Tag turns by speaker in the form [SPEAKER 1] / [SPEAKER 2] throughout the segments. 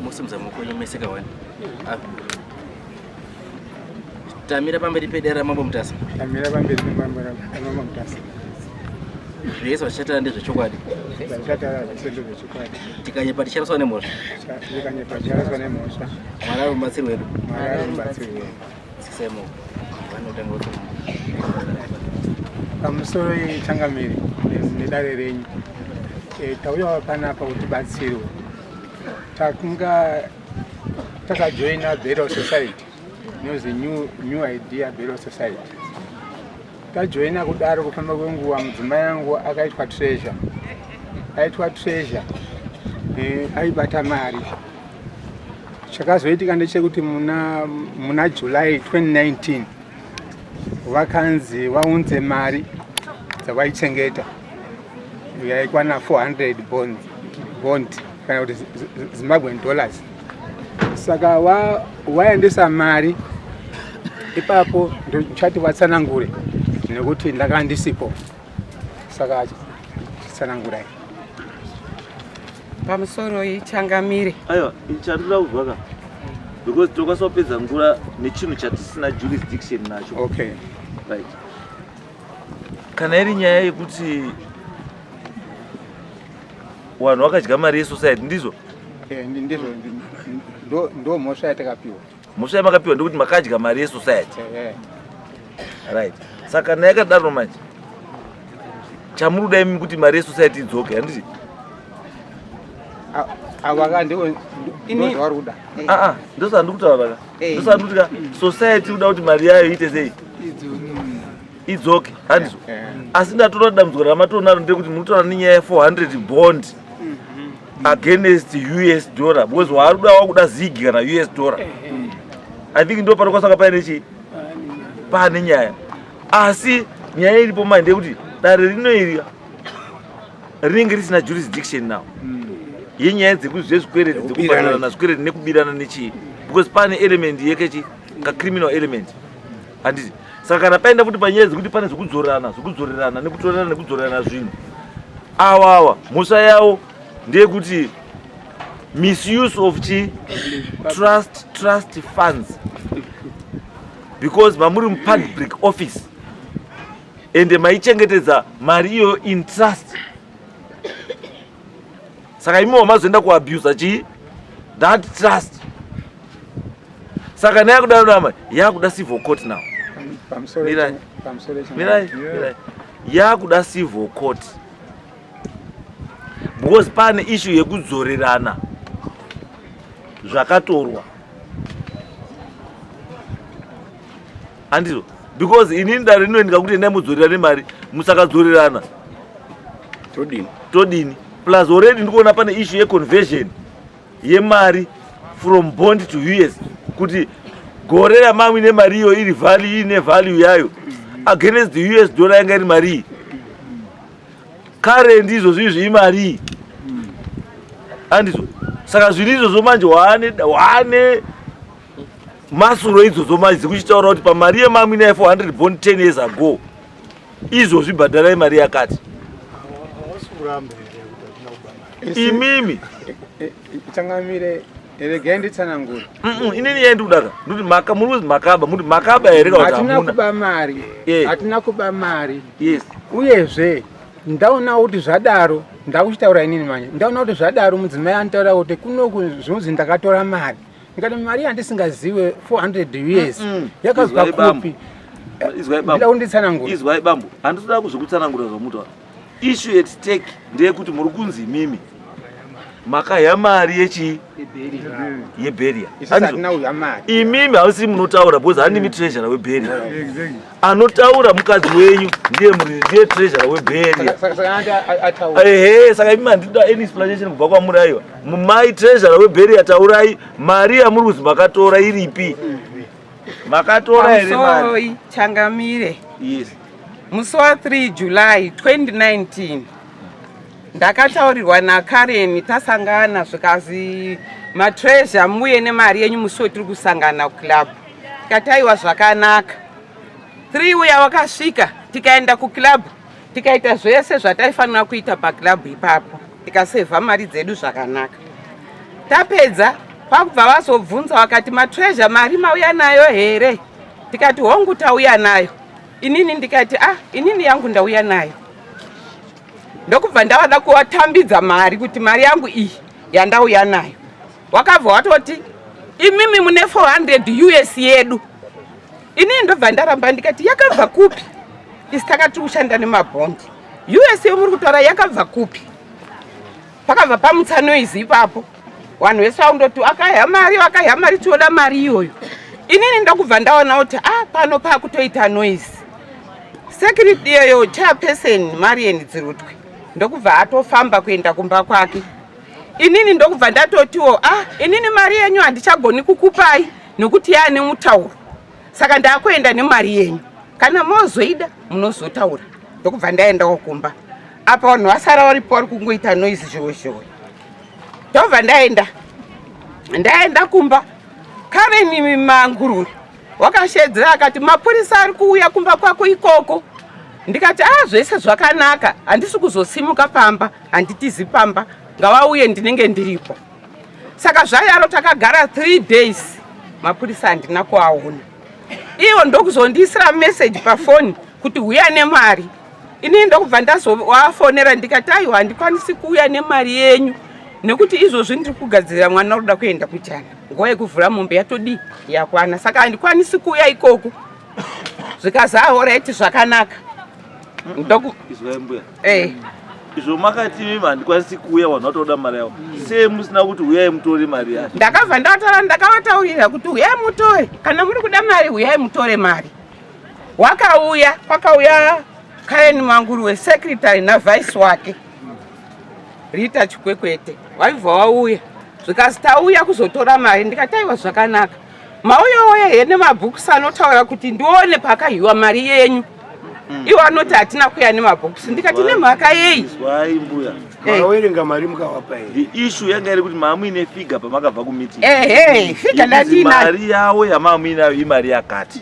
[SPEAKER 1] Mosimudza maoko enyu mese kawani. Tamira pamberi pedare raMambo Mutasa.
[SPEAKER 2] Tamira pamberi pamambo Mutasa.
[SPEAKER 1] Zvese vachataura ndezvechokwadi.
[SPEAKER 2] Zvachataura zvese ndezvechokwadi.
[SPEAKER 1] Tikanyepa ticharaswa nemhosva.
[SPEAKER 2] Tikanyepa ticharaswa nemhosva.
[SPEAKER 1] Mwari ari mubatsiri wedu.
[SPEAKER 2] Mwari ari mubatsiri wedu.
[SPEAKER 1] Sisai maoko. Vanotanga kuti
[SPEAKER 2] Pamusoro yechangamire nedare renyu. Tauyawo panapa kuti tibatsirwe. Takunga takajoina Burial Society inonzi New Idea Burial Society. Tajoina kudaro kufamba kwenguva mudzimai yangu akaitwa treasure. Aitwa treasure aibata mari. Chakazoitika ndechekuti muna July 2019 vakanzi vaunze mari dzavaichengeta yaikwana 400 bond kana kuti Zimbabwean dollars. Saka waendesa mari ipapo, ndichati vatsanangure nekuti ndakanga ndisipo, saka tsanangurai.
[SPEAKER 3] Pamusoro ichangamire.
[SPEAKER 4] Aiwa, chandinoda kuzwa ka, because tinokwanisa kupedza nguva nechinhu chatisina jurisdiction nacho. Right, kana iri nyaya yekuti vanhu vakadya mari yesociety, ndizvo?
[SPEAKER 2] Ndizvo, ndo mhosva yatakapiwa.
[SPEAKER 4] Mhosva yamakapiwa ndekuti makadya mari yesociety. Right, saka kana yakadaro manje, chamuri kuda imi kuti mari yesociety idzoke, handiti?
[SPEAKER 2] Ava ndozvavari kuda.
[SPEAKER 4] Aa, ndosandiri kutaura ka. Ndosandiri kuti ka, society kuda kuti mari yayo iite sei? Idzoke, handizvo? Asi ndatora dambudziko ramatonaro ndekuti munotaura nenyaya ye400 bond against US dollar, because waari kuda wakuda ZiG kana US dollar. I think ndo panokwanisa paine chii, pane nyaya. Asi nyaya iripo manje ndeyekuti dare rino iri rinenge risina jurisdiction now yenyaya dzezvikwereti, dzekubhadharana zvikwereti nekubirana nechii, because pane element yekechi kacriminal element, handiti? Saka kana paenda futi panyaya dzekuti pane zvekudzorerana, zvekudzorerana nekutorerana nekudzorerana zvinhu, awa mhosva yavo ndeyekuti misuse of chi trust funds, because mamuri mupublic office ende maichengetedza mari iyoyo in trust. Saka imi mazoenda kuabusa chii, that trust. Saka naye kudaro nama yakuda civil court now.
[SPEAKER 2] Pamusoro.
[SPEAKER 4] Mirai.
[SPEAKER 2] Pamusoro.
[SPEAKER 4] Mirai, mirai. Yakuda civil court because pane issue yekudzorerana zvakatorwa, handizvo? Because inini dare rinoendeka kuti endai mudzorera nemari, musakadzorerana
[SPEAKER 1] todini?
[SPEAKER 4] Todini? Plus already ndikuona pane issue yeconversion yemari from bond to US, kuti gore ramamwi nemari iyo iri value, ine value yayo against the US dollar yanga iri mari iyi. Current izvozvo izvi imari iyi, handizvo? Saka zvinhu izvozvo manje waane masuro idzodzo manje dzekuchitaura kuti pamari yemamwi naye 400 bond 10 years ago, izvozvi bhadharai mari yakati. Imimi
[SPEAKER 2] Changamire, regai nditsanangure.
[SPEAKER 4] Inini yai ndikudaka ndikuti maka muri kuzi makaba, muri makaba here kana kuti
[SPEAKER 2] Hatina
[SPEAKER 4] hamuna?
[SPEAKER 2] kuba mari. Hatina kuba mari. Uyezve ndaona kuti zvadaro, ndakuchitaura inini manje, ndaona kuti zvadaro, mudzimai anotaura kuti kunoku zvinonzi ndakatora mari. Ndikati mari yandisingaziwe 400 US yakabva
[SPEAKER 4] Izwai bambo.
[SPEAKER 2] kupi?
[SPEAKER 4] Izwai bambo.
[SPEAKER 2] Ndida kunditsanangura.
[SPEAKER 4] Izwai bambo, handitoda kuzokutsanangura zvamutaura. Issue at stake ndeyekuti muri kunzi imimi makaya mari yechi yeburial.
[SPEAKER 2] Isusu hatina kudya mari.
[SPEAKER 4] Imimi hausi munotaura because handimi treasurer weburial. Anotaura mukadzi wenyu, ndiye ndiye treasurer weburial.
[SPEAKER 2] Saka ati ataura.
[SPEAKER 4] Ehe, saka imi handida any explanation kubva kwamuri. Aiwa, mumai treasurer weburial, taurai mari yamuri kuzi makatora iripi? Makatora here mari?
[SPEAKER 3] Pamusoroi changamire.
[SPEAKER 4] Yes.
[SPEAKER 3] Musi wa3 July 2019 ndakataurirwa naKaren, tasangana, zvikazi matreasure muye nemari yenyu musi wetiri kusangana kuclub. Tikati aiwa, zvakanaka. 3 uya wakasvika, tikaenda kuclub, tikaita zvese zvataifanira kuita paclub ipapo, tikasevha mari dzedu zvakanaka. Tapedza kwakubva vazobvunza vakati matreasure mari mauya nayo here? Tikati hongu tauya nayo. Inini ndikati ah, inini yangu ndauya nayo. Ndokubva ndavada kuvatambidza mari kuti mari yangu iyi yandauya nayo. Wakabva watoti imimi mune 400 US yedu. Inini ndobva ndaramba ndikati yakabva kupi? Isi takati kushanda nemabhondi. US yomuri kutaura yakabva kupi? Pakabva pamutsa noise ipapo. Vanhu vese vaundoti akahya mari, akahya mari, tinoda mari iyoyo. Inini ndokubva ndaona kuti ah, pano pakutoita noise. Security iyoyo chairperson Marian Dzirutwe ndokubva atofamba kuenda kumba kwake. Inini ndokubva ndatotiwo ah, inini mari yenyu handichagoni kukupai nokuti yaane mutauro, saka ndakuenda nemari yenyu, kana mozoida munozotaura. Ndokubva ndaendawo kumba. Apa vanhu vasara varipo vari kungoita noise zhowe zhowe. Ndobva ndaenda kumba. Karen Mangururi wakashedzera akati mapurisa ari kuuya kumba kwako ikoko. Ndikati ah, zvese zvakanaka, handisi kuzosimuka pamba, handitizi pamba, ngavauye ndinenge ndiripo. Saka zvayaro takagara 3 days, mapurisa handina kuaona. Ivo ndokuzondiisira message pafoni kuti huya nemari. Inini ndokubva ndazovafonera ndikati aiwa handikwanisi kuuya nemari yenyu nekuti izvozvi ndiri kugadzirira mwana unoda kuenda kuchana, nguva yekuvhura mombe yatodii yakwana, saka handikwanisi kuuya ikoko. Zvikazi ahoraiti zvakanaka.
[SPEAKER 4] Izwai mbuya. Izvo makati mimi handikwanisi kuuya, vanhu vatoda mari yavo. Sei musina kuti huyai mutore mari yacho?
[SPEAKER 3] Ndakabva ndataura, ndakavataurira kuti huyai mutore, kana muri kuda mari huyai mutore mari. Wakauya, kwakauya Karen Manguruwe secretary na vice wake Rita Chikwekwete, waibva wauya. Zvikazi tauya kuzotora mari. Ndikati aiwa zvakanaka, mauya uye here nemabhukusi anotaura kuti ndione pakahiwa mari yenyu. Iwo anoti hatina kuya nemabhukusi. Ndikati nemhaka yei?
[SPEAKER 4] Izwai mbuya.
[SPEAKER 5] Makawerenga mari mukavapa here?
[SPEAKER 4] The issue yanga iri kuti maamuine figure pamakabva kumeeting.
[SPEAKER 3] Ehe, figure ndatiinayo.
[SPEAKER 4] Mari yavo yamaamuinayo imari yakati.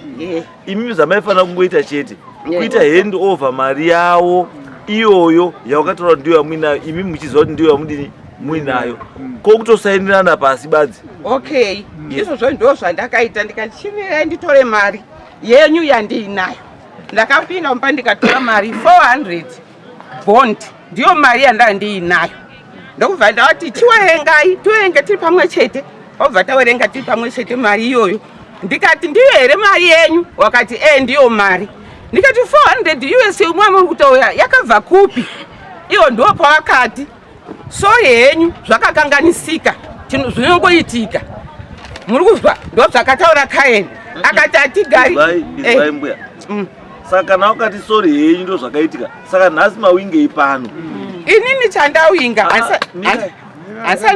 [SPEAKER 4] Imimi zvamaifanira kungoita chete kuita hand over mari yavo iyoyo yawakataura kuti ndiyo yamuinayo, imi muchiziva kuti ndiyo yamudini muinayo, ko kutosainirana pasi badzi.
[SPEAKER 3] Okay, izvozvo ndo zvandakaita. Ndikati chimirai nditore mari yenyu yandiinayo. Ndakapinda mumba ndikatora mari 400 bond, ndiyo mari yandanga ndiinayo. Ndokubva ndavati chiwerengai, tiwerenge tiri pamwe chete. Wabva tawerenga tiri pamwe chete mari iyoyo. Ndikati ndiyo here mari yenyu? Wakati ndiyo mari. Ndikati 400 US umwe muri kutauya yakabva kupi? Iwo ndo pawakati sorry henyu, zvakakanganisika, zvinongoitika. Muri kuzwa? Ndo zvakataura Karen. Akati hatigari.
[SPEAKER 4] Izwai mbuya. Saka kana wakati sorry henyu ndo zvakaitika, saka nhasi mawingei pano?
[SPEAKER 3] Inini chandawinga handisati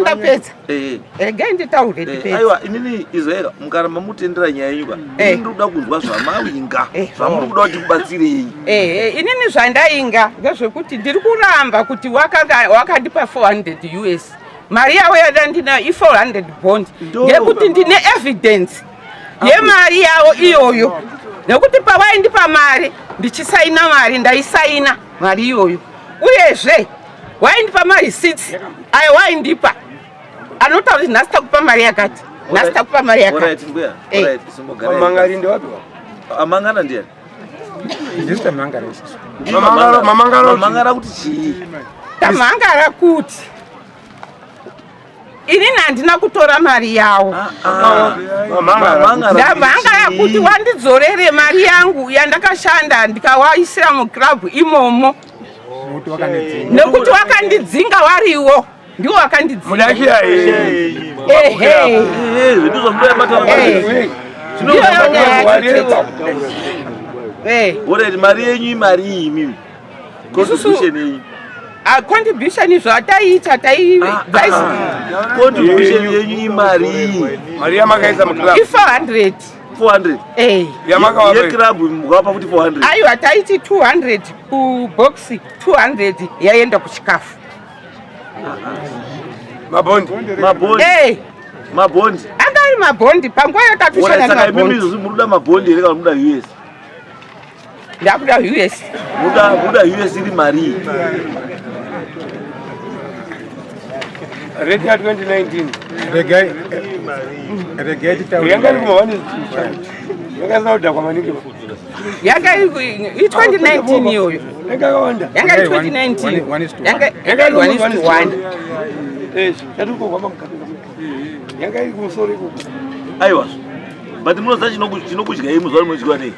[SPEAKER 3] ndapedza. Regai nditaure ndipedze.
[SPEAKER 4] Aiwa, inini izwaika, mukaramba mutendera nyaya yenyu ka, inini ndiri kuda kunzwa zvamawinga, zvamuri kuda kuti kubatsirei.
[SPEAKER 3] Inini zvandainga ndezvekuti ndiri kuramba kuti wakandipa 400 US. Mari yavo yandinayo i400 bond, ngekuti ndine evidence yemari yavo iyoyo. Nekuti pawaindipa mari ndichisaina mari, ndaisaina mari iyoyo. Uyezve waindipa marisits ayo waindipa anotaura kuti nhasi takupa mari yakati, nhasi takupa mari yakati.
[SPEAKER 5] Mamangari ndewapi?
[SPEAKER 4] Amangana ndiyani?
[SPEAKER 2] Ndisu tamangara isusu.
[SPEAKER 4] Mamangara kuti chii?
[SPEAKER 3] Tamangara kuti inini handina kutora mari yawo. Ndamhangara kuti wandidzorere mari yangu yandakashanda ndikawaisira muclub imomo, nekuti wakandidzinga wariwo, ndiwo wakandidzinga. Ehe, ndiyo nyaya yacho.
[SPEAKER 4] Alright, mari yenyu imari iyi imimi? Contribution yenyu.
[SPEAKER 3] Contribution zvataiita tai
[SPEAKER 4] Contribution yenyu imari iyi?
[SPEAKER 5] Mari yamakaisa muclub.
[SPEAKER 3] I400.
[SPEAKER 4] 400?
[SPEAKER 3] Eh.
[SPEAKER 4] Yeclub mukavapa kuti 400?
[SPEAKER 3] Aiwa, taiti 200 kubox, 200 yaenda kuchikafu.
[SPEAKER 5] Mabhondi.
[SPEAKER 4] Mabhondi.
[SPEAKER 3] Eh.
[SPEAKER 4] Mabhondi.
[SPEAKER 3] Anga ari mabhondi panguva yatatushana.
[SPEAKER 4] Saka imimi izvozvi muri kuda mabhondi here kana muda US?
[SPEAKER 3] Ndakuda US.
[SPEAKER 4] Muda US iri mari.
[SPEAKER 5] Rate ya 2019.
[SPEAKER 2] Regai regai titaure.
[SPEAKER 5] Yanga iri kuma 1 yanga isina kudhakwa maningi.
[SPEAKER 3] Yanga iri i2019 iyoyo.
[SPEAKER 5] Yanga yakawanda.
[SPEAKER 3] Yanga iri
[SPEAKER 2] Yanga iri
[SPEAKER 3] 2019.
[SPEAKER 2] 1:1.
[SPEAKER 3] Yanga yanga iri 1:1.
[SPEAKER 5] Eh, yatiri kuhamba mukati. Yanga iri kumusoro ikoko.
[SPEAKER 4] Aiwa, but munoziva chinokudyai muzuva rinodyiwa nei?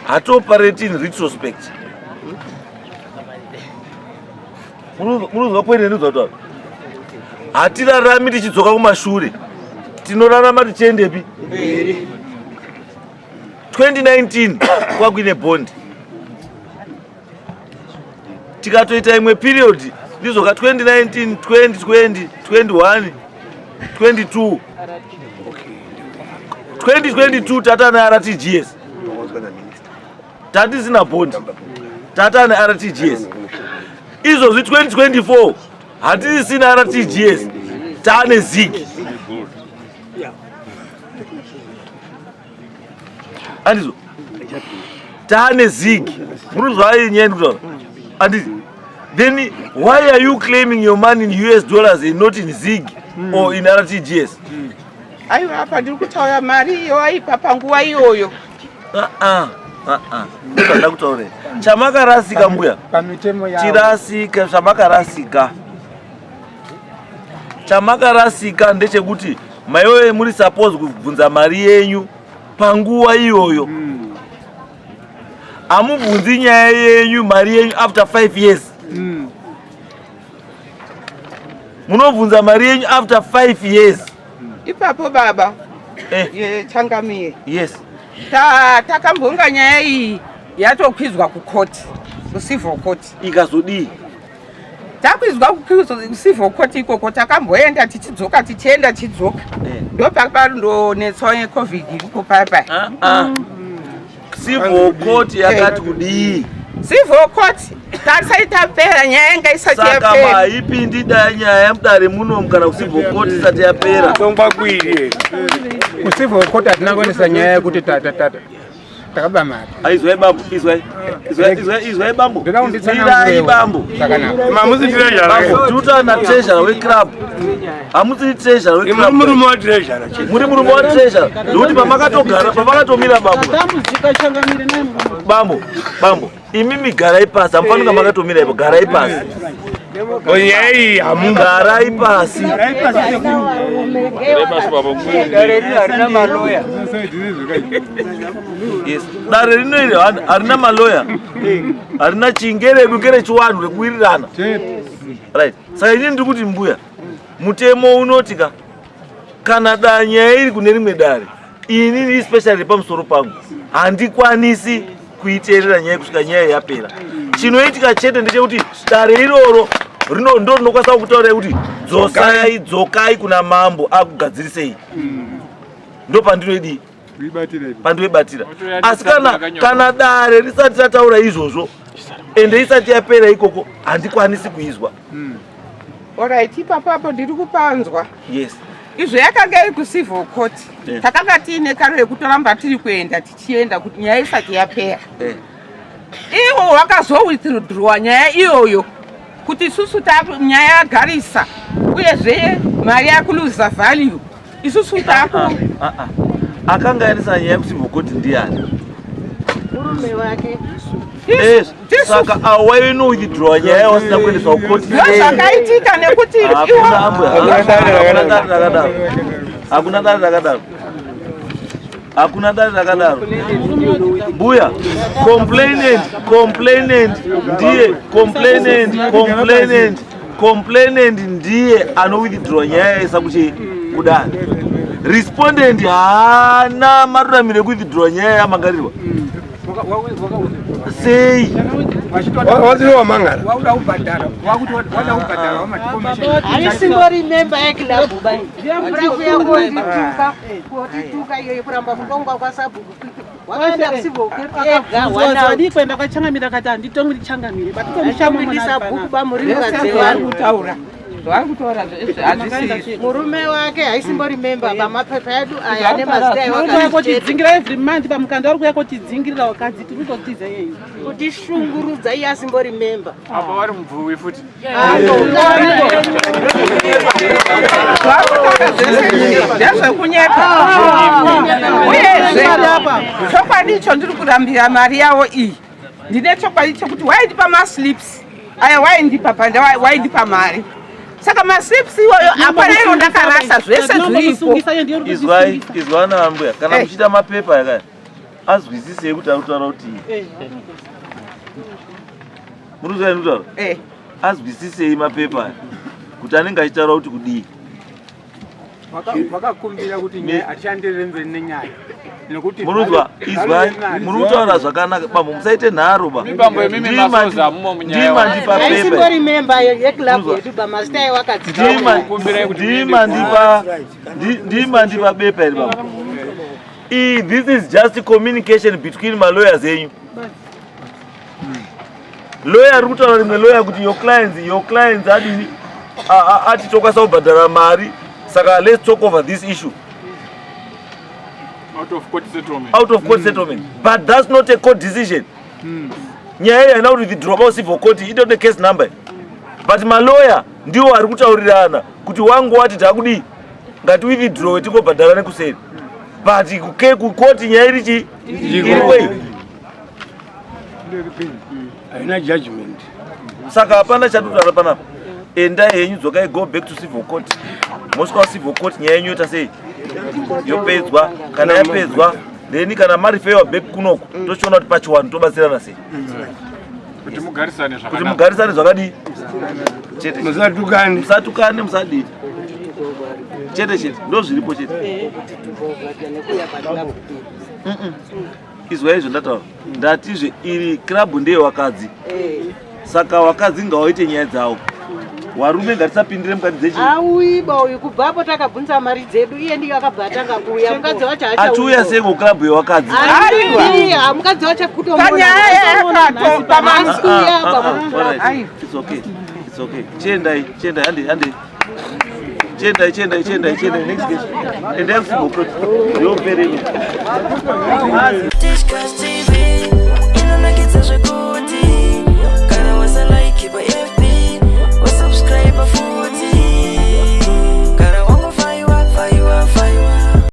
[SPEAKER 4] Hatioperate in retrospect. Munozwa point yandinoziva kutaura? Hatirarami tichidzoka kumashure, tinorarama tichiendepi? 2019 kwakuine bond, tikatoita imwe period, ndizvoka? 2019, 2020, 21, 22, 2022 tatane RTGS. Tatisina bond, tatane RTGS. Izvozvi 2024 hatisisina RTGS, taane ZiG. Andizvo? Taane ZiG. Munozwa nyaya ndikutaura, anditi? Then why are you claiming your money in US dollars and not in ZiG or in RTGS?
[SPEAKER 3] Aiwa, apa ndiri kutaura mari iyo aipa panguva iyoyo.
[SPEAKER 4] Ah, ah, ah, ah. Ndozvanda kutaurei, chamakarasika mbuya.
[SPEAKER 2] Pamitemo yavo.
[SPEAKER 4] Chirasika, chamakarasika, chamakarasika ndechekuti maiwe muri suppose kubvunza mari yenyu panguva iyoyo. Hamubvunzi nyaya yenyu, mari yenyu after 5 years. Munobvunza mari yenyu after 5 years.
[SPEAKER 3] Ipapo baba,
[SPEAKER 4] Eh.
[SPEAKER 3] Changamire.
[SPEAKER 4] Yes.
[SPEAKER 3] Takambonga nyaya iyi yatokwidzwa kukoti, kucivil court.
[SPEAKER 4] Ikazodii?
[SPEAKER 3] Takwidzwa kucivil court ikoko, takamboenda tichidzoka, tichienda tichidzoka. Ndopaparondonetsawo neCovid iripo paya.
[SPEAKER 4] Ah, ah. Civil court yakati kudii?
[SPEAKER 3] Civil court tasai tapera, nyaya yanga isati
[SPEAKER 4] Saka
[SPEAKER 3] yapera.
[SPEAKER 4] maipindi daya nyaya mudare munomu kana kucivil court isati yapera.
[SPEAKER 5] Tongwa kuiri.
[SPEAKER 2] Kucivil court hatina kuendesa nyaya yekuti takaba mari.
[SPEAKER 4] Aizwai bambo, izwai, izwai, izwai, izwai bambo.
[SPEAKER 2] Ndoda
[SPEAKER 4] Mirai
[SPEAKER 2] kunditsanangurewo
[SPEAKER 4] bambo.
[SPEAKER 2] zvakanaka.
[SPEAKER 5] Mamusi treasurer.
[SPEAKER 4] Bambo, tinotaura natreasurer weclub. Hamusi treasurer
[SPEAKER 5] Muri
[SPEAKER 4] weclub?
[SPEAKER 5] murume wa treasurer chete.
[SPEAKER 4] Muri murume watreasurer, nekuti pamakatogara, pamakatomira bambo.
[SPEAKER 6] Tambudzika changamire naye murume.
[SPEAKER 4] Bambo, bambo, imimi garai pasi. Hamufanira makatomira ipo, garai pasi.
[SPEAKER 5] Nyaya iyi hamunga.
[SPEAKER 4] Garai pasi.
[SPEAKER 5] Dare rino harina maloya.
[SPEAKER 4] Yes, dare rino iri harina maloya, harina chingeredu, ngerechiwanhu rekuwirirana, right? Saka inini ndiri kuti mbuya, mutemo unoti ka kana da nyaya iri kune rimwe dare, inini especially pamusoro pangu handikwanisi kuiteerera nyaya kusvika nyaya yapera. Chinoitika chete ndechekuti dare iroro rino ndo rinokwanisa kukutaurai kuti dzosai, dzokai kuna mambo akugadzirisei. Ndo pandinoidii, pandinoibatira. Asi kana dare risati rataura izvozvo, ende isati yapera ikoko, handikwanisi kuizwa.
[SPEAKER 3] Alright, ipapo apo ndiri kupanzwa.
[SPEAKER 4] Yes.
[SPEAKER 3] Izvo yakanga iri kucivil court, takanga tiine karo yekutoramba tiri kuenda tichienda kuti nyaya isati yapera. Ivo vakazowithdrawa nyaya iyoyo kuti isusu nyaya yagarisa, uyezve mari yakuluza value, isusu taku
[SPEAKER 4] Ah, ah. Akanga aendesa nyaya yekucivil court ndiani?
[SPEAKER 6] Murume wake.
[SPEAKER 4] Yes. Saka awaive nowithdrawa nyaya wasina kuendeswa kukoti?
[SPEAKER 3] Ndozvakaitika nekuti
[SPEAKER 4] Hakuna
[SPEAKER 3] iwo
[SPEAKER 4] ambuya, hakuna dare rakadaro, hakuna dare rakadaro, hakuna dare rakadaro mbuya. Complainant, complainant ndiye complainant, complainant, complainant ndiye anowithdraw nyaya yaisa kuchi kudare. Respondent haana maruramiro ekuwithdraw nyaya yamangarirwa sei.
[SPEAKER 5] Wasiri wamangara.
[SPEAKER 2] Wauda kubhadhara, wakuti wada kubhadhara wamatikomisheni.
[SPEAKER 6] Haisingori memba yeclub bai. Kuya kondituka, kotituka iyoyo kuramba kutongwa kwasabhuku. Wakaenda kucivil court ega wana.
[SPEAKER 7] Wadii kuenda kwachangamire akati handitongi ndichangamire.
[SPEAKER 6] Achambindisa bhuku bamuri
[SPEAKER 3] vari
[SPEAKER 6] mukadzi
[SPEAKER 3] kutaura. Zvavari kutaura hazvisi.
[SPEAKER 6] Murume wake haisimbori memba pamapepa edu aya ane mazita
[SPEAKER 7] Vari kutidzingira every month pamukanda vari kuuya kotidzingirira wakadzi tiri kutotiza iyeyi.
[SPEAKER 6] Kutishungurudza iye asimbori memba.
[SPEAKER 8] Apa vari mubvuwi futi.
[SPEAKER 3] Ndezvekunyepa. Uyezve chokwadi icho ndiri kurambira mari yavo iyi. Ndine chokwadi chekuti waindipa maslips aya, waindipa panda, waindipa mari, saka maslips iwayo hapana iro ndakarasa, zvese zviripo.
[SPEAKER 4] Izwai, izwai ana ambuya, kana muchiita mapepa yakaya, azwisisei kuti ari kutaura kuti muri kuzwa kutaura, azwisisei mapepa aya kuti anenge achitaura kuti kudii.
[SPEAKER 2] Vakakumbira kuti nyaya hatichandirire mberi nenyaya nekuti
[SPEAKER 4] Munozwa, izwai, muri kutaura zvakanaka bambo, musaite nharo ba.
[SPEAKER 8] Bambo, imimi masoza mumo munyaya.
[SPEAKER 4] Ndima ndipa pepa.
[SPEAKER 6] Haisimbori memba yeclub yedu pamazita ayo wakadzi.
[SPEAKER 4] Ndima ndipa bepa iri bambo. Iyi, this is just communication between malawyers enyu. Lawyer ari kutaura rimwe lawyer kuti your clients adini, ati tokwanisa kubhadhara mari, saka let's talk over this issue.
[SPEAKER 8] Out of court settlement.
[SPEAKER 4] Out of court settlement, but that's not a court decision. Nyaya iyi haina kuti withdraw pa civil court, itone case number, but malawyer ndiwo ari kutaurirana kuti wangu wati takudii, ngati withdraw tingobhadhara nekuseri, but kukoti nyaya iri chii, iri kwei?
[SPEAKER 5] Haina judgment.
[SPEAKER 4] Saka hapana chatutaura panapa. Endai henyu, dzokai, go back to civil court. Mosvika kucivil court, nyaya yenyu yoita sei? Yopedzwa. Kana yapedzwa, then kana marifewa back kunoku, tochiona kuti pachiwanhu tobatsirana sei.
[SPEAKER 8] Kuti mugarisane
[SPEAKER 4] kuti
[SPEAKER 8] zvakanaka.
[SPEAKER 4] Mugarisane zvakadii chete.
[SPEAKER 5] Musatukane.
[SPEAKER 4] Musatukane, musadii, chete chete, ndo zviripo chete. Izwa izvo ndataura, ndatizve iri club ndeyevakadzi, saka vakadzi ngavaite nyaya dzavo, varume ngatisapindire mukati dzechi.
[SPEAKER 6] Auiba uyu, kubvapo takabvunza mari dzedu, iye ndiyo akabva atanga kuuya, mukadzi wacho.
[SPEAKER 4] Achiuya sei kuclub yevakadzi?
[SPEAKER 6] Aiwa, mukadzi wacho.
[SPEAKER 3] Panyaya yakato
[SPEAKER 6] Kuya.
[SPEAKER 4] Alright. It's okay. It's okay. Chiendai, chiendai, hande, hande. Chiendai, chiendai, chiendai, chiendai. Next case. Endai kucivil court. Yopereni.
[SPEAKER 9] Disgusting.